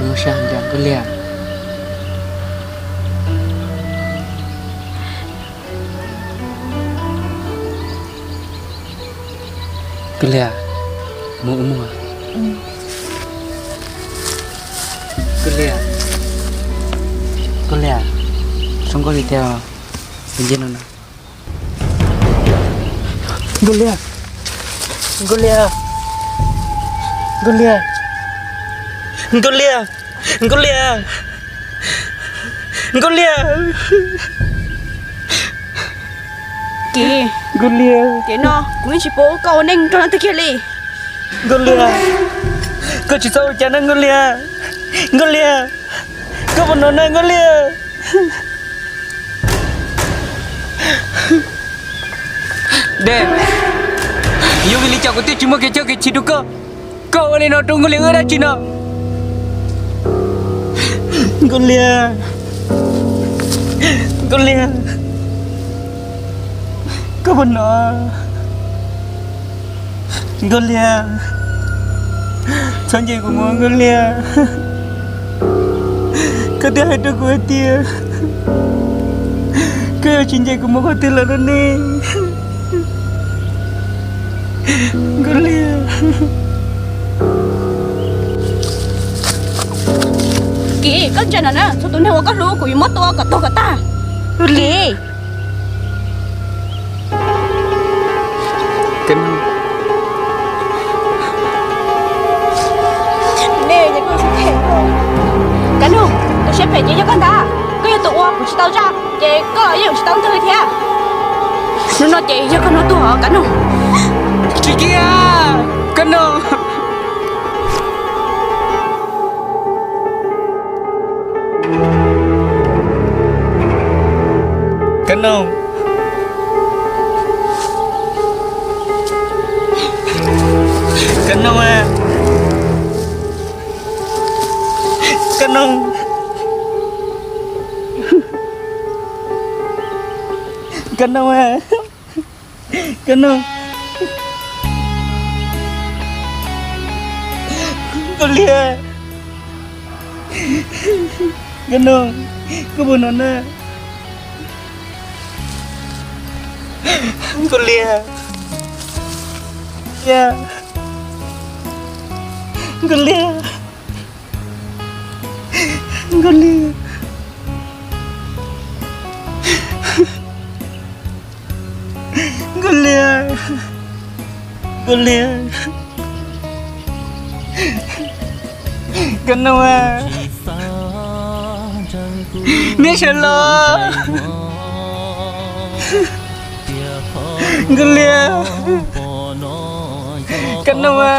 Mus sab ncaws Nkauj Liag. Nkauj Liag, mus ua muag. Nkauj Liag, Nkauj Liag, zoo nkauj li tiag. Mus nce no na. Nkauj Liag, Nkauj Liag, Nkauj Liag, Nkauj Liag, Nkauj Liag, Nkauj Liag. Kiv, Nkauj Liag, ces no kuv yeej tsis pub koj ua neej nrog leej twg kiag li. Nkauj Liag, koj tsis txhob ua cas na Nkauj Liag. Nkauj Liag, koj puas hnov na Nkauj Liag? Dej, yog vim li cas kuv twb tsis muaj kev choj kev chim rau koj, koj ua li no rau Nkauj Liag wb dab tsi no? Nkauj Liag, Nkauj Liag, koj puas hnov? Nkauj Liag, txhob nce kuv mus Nkauj Liag. Koj twb hais rau kuv hais tias koj yuav tsis nce kuv mus qhov twg lawm no ne. Nkauj Liag. Kiv, koj ntsia no na, txhua tus neeg uas koj hlub kuv yuav muab tua kom tuag kom tag. Kiv. Kab Noog, tus siab phem ces yog koj ntag. Koj yog tus ua kuv tsis tau zaj, ces koj los yeej tsis tau ntag li thiab. Hnub no ces yog koj hnub tuag os Kab Noog. Tsis kiag, Kab Noog. Kab Noog. Kab Noog a. Kab Noog. Kab Noog a. Kab Noog. Nkauj Liag. Kab Noog, koj puas hnov na? Nkauj Liag. Liag. Nkauj Liag. Nkauj Liag. Nkauj Liag. Nkauj Liag. Kab Noog a. Neb sawv los. Nkauj Liag. Kab Noog a.